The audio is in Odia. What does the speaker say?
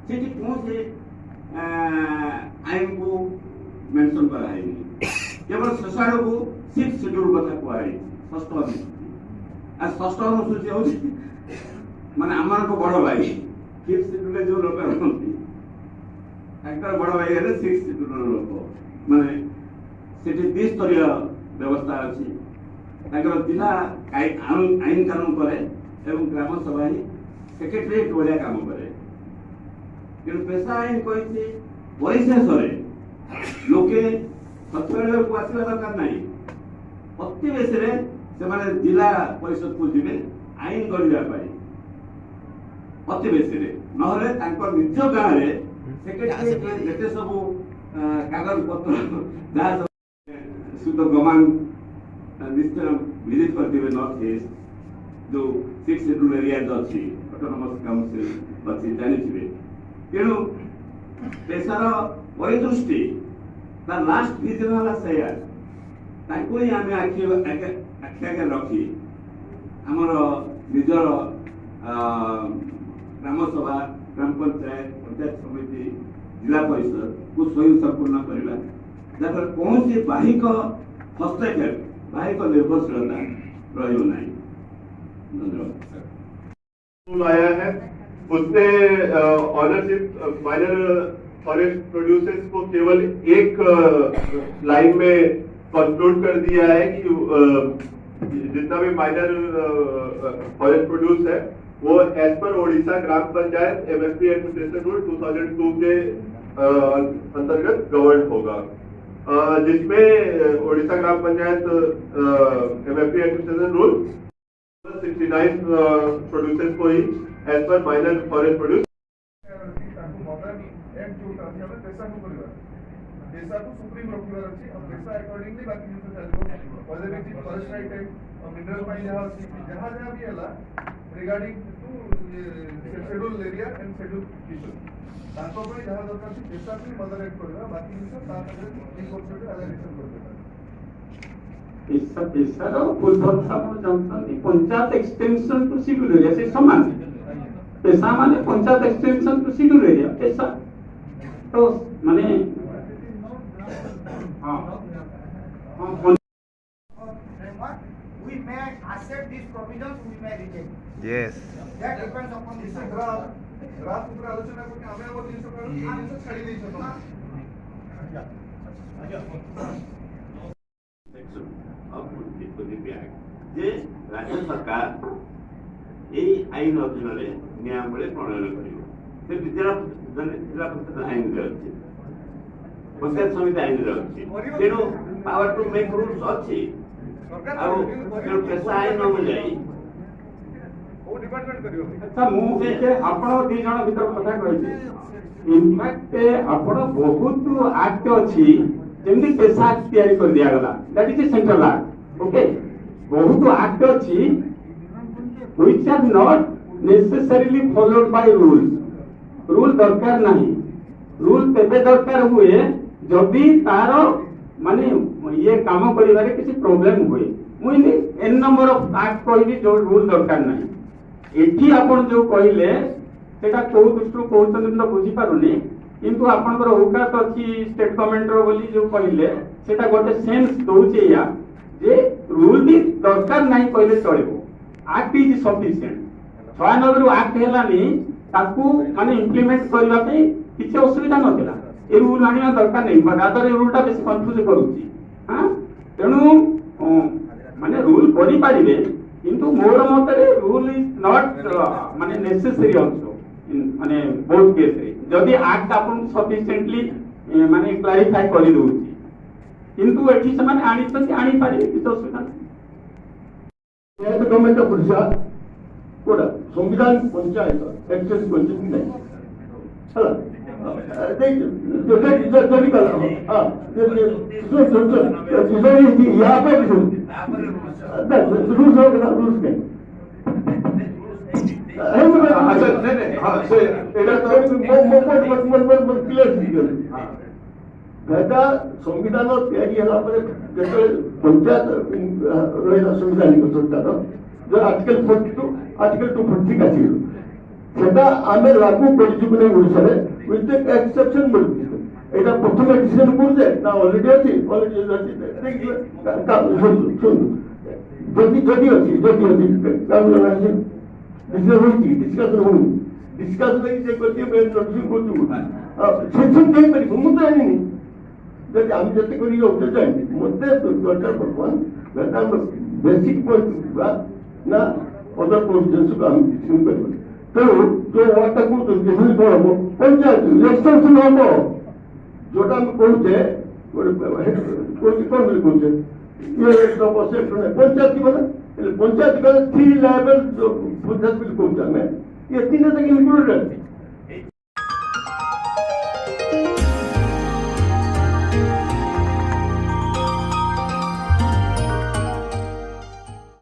ସେଠି କୌଣସି ଆଇନକୁ ମେନସନ୍ କରାହେଇନି। କେବଳ ଶେଷ ଆଡ଼କୁ ସିକ୍ସ ସିଡ୍ୟୁଲ କଥା କୁହାହେଇଛି, ଷଷ୍ଠ ଅନୁସୂଚୀ। ଆଉ ଷଷ୍ଠ ଅନୁସୂଚୀ ହେଉଛି ମାନେ ଆମମାନଙ୍କ ବଡ଼ ଭାଇ। ଫିଫ୍ଥ ସିଡ୍ୟୁଲରେ ଯୋଉ ଲୋକ ରହନ୍ତି, ତାଙ୍କର ବଡ଼ ଭାଇ ହେଲେ ସିକ୍ସ ସିଡ୍ୟୁଲର ଲୋକ। ମାନେ ସେଠି ଦ୍ୱିସ୍ତରୀୟ ବ୍ୟବସ୍ଥା ଅଛି। ତାଙ୍କର ଜିଲ୍ଲା ଆଇନ କାନୁନ କରେ ଏବଂ ଗ୍ରାମ ସଭା ହିଁ ସେକ୍ରେଟେରିଏଟ ଭଳିଆ କାମ କରେ। କିନ୍ତୁ ପେସା ଆଇନ କହିଛି, ପରିଶେଷରେ ଲୋକେ ସଚିବାଳୟକୁ ଆସିବା ଦରକାର ନାହିଁ, ଅତି ବେଶୀରେ ସେମାନେ ଜିଲ୍ଲା ପରିଷଦକୁ ଯିବେ ଆଇନ ଗଢ଼ିବା ପାଇଁ ଅତି ବେଶୀରେ, ନହେଲେ ତାଙ୍କ ନିଜ ଗାଁରେ ସେକ୍ରେଟେରିଏଟରେ ଯେତେ ସବୁ କାଗଜ ପତ୍ର ଯାହା ସବୁ। ସୁଧ ଗମାନ ନିଶ୍ଚୟ ଭିଜିଟ୍ କରିଥିବେ ନର୍ଥ ଇଷ୍ଟ, ଯୋଉ ସିକ୍ସ ସିଡ୍ୟୁଲ ଏରିଆଜ ଅଛି, ଅଟୋନମସ୍ କାଉନସିଲ ଅଛି, ଜାଣିଥିବେ। ତେଣୁ ପେସାର ପରିଦୃଷ୍ଟି, ତା ଲାଷ୍ଟ ଭିଜନ ହେଲା ସେଇଆ। ତାକୁ ହିଁ ଆମେ ଆଖି ଆଗରେ ରଖି ଆମର ନିଜର ଗ୍ରାମ ସଭା, ଗ୍ରାମ ପଞ୍ଚାୟତ, ପଞ୍ଚାୟତ ସମିତି, ଜିଲ୍ଲା ପରିଷଦକୁ ସ୍ୱୟଂ ସମ୍ପୂର୍ଣ୍ଣ କରିବା, ଯାହାଫଳରେ କୌଣସି ବାହ୍ୟିକ ହସ୍ତକ୍ଷେପ, ବାହ୍ୟିକ ନିର୍ଭରଶୀଳତା ରହିବ ନାହିଁ। ଧନ୍ୟବାଦ। रूल आया है, उसने ऑनरशिप माइनर फॉरेस्ट प्रोड्यूसर्स को केवल एक लाइन में कंक्लूड कर दिया है कि जितना भी माइनर फॉरेस्ट प्रोड्यूस है, वो as per Odisha Gram Panchayat MFP administration rule 2002 के अंतर्गत गवर्न होगा, जिसमें Odisha Gram Panchayat MFP administration rule 69 producers को ही as per minor forest produce ତାଙ୍କୁ ମଦର ଆକ୍ଟ ଯୋଉଟା ଅଛି, ଆମେ ପେସାକୁ କରିବା, ପେସାକୁ ସୁପ୍ରିମ ରଖିବାର ଅଛି। ଆଉ ପେସା ଆକର୍ଡିଂଲି ବାକି ଜିନିଷ ଚାଲିବ, whether it is forest right act, mineral ପାଇଁ ଯାହା ଅଛି କି ଯାହା ଯାହା ବି ହେଲା regarding to schedule area and schedule people, ତାଙ୍କ ପାଇଁ ଯାହା ଦରକାର ଅଛି, ପେସାକୁ ହିଁ ମଦର ଆକ୍ଟ କରିବା, ବାକି ଜିନିଷ ତା ସାଙ୍ଗରେ ଇନକର୍ପୋରେଟ୍ ଆଲାଇନେସନ କରିଦେବା। ପେସାର ଫୁଲ ଫର୍ମ ଆପଣ ଜାଣୁଛନ୍ତି, panchayat extension to schedule area. ସେ ସମାନ। ପେସା ମାନେ panchayat extension to schedule area, PESA ତ ମାନେ ହଁ। Framework, we may accept these provisions, we may reject. That depends upon the ସେ ଡ୍ରାଫ୍ଟ ଉପରେ ଆଲୋଚନା କରିକି ଆମେ ଆମ ଜିନିଷ କାଢୁ, ଜିନିଷ ଛାଡ଼ି ଦେଇଛ ତମେ। ଆଜ୍ଞା। ସେକ୍ସନ ଅଫ Act ଯେ ରାଜ୍ୟ ସରକାର ଏଇ ଆଇନ ଅଧୀନରେ ନିୟମାବଳୀ ପ୍ରଣୟନ କରିବ। ସେ ଜିଲ୍ଲା ପରିଷଦ ଆଇନରେ ଅଛି, ପଞ୍ଚାୟତ ସମିତି ଆଇନରେ ଅଛି। ତେଣୁ ପାୱାର ଟୁ ମେକ୍ ରୁଲ୍ସ ଅଛି। ଆଉ ତେଣୁ ପେସା ଆଇନ ଅନୁଯାୟୀ କୋଉ ଡିପାର୍ଟମେଣ୍ଟ କରିବ? ଆଚ୍ଛା, ମୁଁ ଟିକେ ଆପଣ ଦି ଜଣ ଭିତର କଥା କହିଛି। ଇନଫ୍ୟାକ୍ଟ ଆପଣ ବହୁତ ଆକ୍ଟ ଅଛି, ଯେମିତି ପେସା ଆକ୍ଟ ତିଆରି କରି ଦିଆଗଲା, that is central act, okay? ବହୁତ ଆକ୍ଟ ଅଛି which are not necessarily followed by rules. Rule ଦରକାର ନାହିଁ। ରୁଲ ତେବେ ଦରକାର ହୁଏ ଯଦି ତାର ମାନେ ଇଏ କାମ କରିବାରେ କିଛି ପ୍ରୋବ୍ଲେମ ହୁଏ। ମୁଁ ଏମିତି ଏନ୍ ନମ୍ବର ଅଫ ଆକ୍ଟ କହିବି ଯୋଉ ରୁଲ ଦରକାର ନାହିଁ। ଏଠି ଆପଣ ଯୋଉ କହିଲେ, ସେଟା କୋଉ ଦୃଷ୍ଟିରୁ କହୁଛନ୍ତି ମୁଁ ତ ବୁଝିପାରୁନି। କିନ୍ତୁ ଆପଣଙ୍କର ଔକାତ ଅଛି ଷ୍ଟେଟ ଗଭର୍ଣ୍ଣମେଣ୍ଟର ବୋଲି ଯୋଉ କହିଲେ, ସେଟା ଗୋଟେ ସେନ୍ସ ଦଉଛି ଏଇଆ ଯେ ରୁଲ ବି ଦରକାର ନାହିଁ କହିଲେ ଚଳିବ, ଆକ୍ଟ is sufficient. 96ରୁ ଆକ୍ଟ ହେଲାନି, ତାକୁ ମାନେ ଇମ୍ପ୍ଲିମେଣ୍ଟ କରିବା ପାଇଁ କିଛି ଅସୁବିଧା ନଥିଲା। ଏ ରୁଲ ଆଣିବା ଦରକାର ନାହିଁ, ରାଦର ଏ ରୁଲଟା ବେଶୀ କନଫ୍ୟୁଜ କରୁଛି। ହଁ, ତେଣୁ ମାନେ ରୁଲ କରିପାରିବେ, କିନ୍ତୁ ମୋର ମତରେ ରୁଲ is not ମାନେ ନେସେସରି ଅଲସୋ। ମାନେ ବହୁତ କେସରେ ଯଦି ଆକ୍ଟ ଆପଣଙ୍କୁ ସଫିସିଏଣ୍ଟଲି ମାନେ କ୍ଲାରିଫାଏ କରିଦଉଛି। କିନ୍ତୁ ଏଠି ସେମାନେ ଆଣିଛନ୍ତି, ଆଣିପାରିବେ, କିଛି ଅସୁବିଧା ନାହିଁ। ପଞ୍ଚାୟତ ଗଭର୍ଣ୍ଣମେଣ୍ଟ ଅଫ ଓଡ଼ିଶା କୋଉଟା ସମ୍ବିଧାନ ପଞ୍ଚାୟତ ଏକ୍ସେସ୍ କରିଛନ୍ତି କି ନାହିଁ ହେଲା। ହଁ, यहाँ पे रूल्स होगा, रूल्स नहीं। ଆଚ୍ଛା, ନାଇଁ, ହଁ, ସେ ଏଇଟା ତ କ୍ଲିୟର ହେଇଗଲେ। ଏଟା ସମ୍ବିଧାନ ତିଆରି ହେଲା ପରେ ଯେତେବେଳେ ପଞ୍ଚାୟତ ରହିଲା, ସମ୍ବିଧାନିକ ସରକାର ଯୋଉ ଆର୍ଟିକଲ 42, ଆର୍ଟିକଲ 240 ଆସିଗଲା। ସେଟା ଆମେ ଲାଗୁ କରିଛୁ କି ନାହିଁ ଓଡ଼ିଶାରେ ୱିଥ୍ ଏକ୍ସେପସନ୍ ମଡିଫିକେସନ୍। ଏଇଟା ପ୍ରଥମେ ଡିସିଜନ କରୁଛେ ନା ଅଲରେଡି ଅଛି? ଅଲରେଡି ଅଛି, ଶୁଣନ୍ତୁ, ଶୁଣନ୍ତୁ। ଯଦି ଅଛି, କାହାକୁ ଜଣା ଅଛି? ଡିସିଜନ ହଉଛି, ଡିସ୍କସନ ହଉନି। ଡିସ୍କସନ ହେଇକି ସେ କରିଛି, ନୋଟିସ୍ କରୁଛୁ, ସେ ସେମିତି ହେଇପାରିବ। ମୁଁ ତ ଜାଣିନି। ଯଦି ଆମେ ଯେତେ କରିକି ଯାଉଛେ, ଜାଣିନି। ମୋତେ ଦରକାର ବର୍ତ୍ତମାନ ଆମେ ବେସିକ୍ ପଏଣ୍ଟ ଯିବା ନା ଅଦର ପ୍ରୋଭିଜନ୍ସକୁ ଆମେ ଡିସିଜନ କରିବା। ତେଣୁ ଯୋଉ ୱାର୍ଡଟା କହୁଛନ୍ତି, ସେମିତି କଣ ହବ? ପଞ୍ଚାୟତ ଏକ୍ସଟେନସନ ହବ। ଯୋଉଟା ଆମେ କହୁଛେ, ଗୋଟେ କହୁଛେ କଣ ବୋଲି କହୁଛେ, ଇଏ ପଞ୍ଚାୟତ ଯିବ ନା। ହେଲେ ପଞ୍ଚାୟତ ଗଲେ ଥ୍ରୀ ଲେଭେଲ ପଞ୍ଚାୟତ ବୋଲି କହୁଛେ ଆମେ, ଏ ତିନିଟା ଯାକ ଇନକ୍ଲୁଡେଡ୍।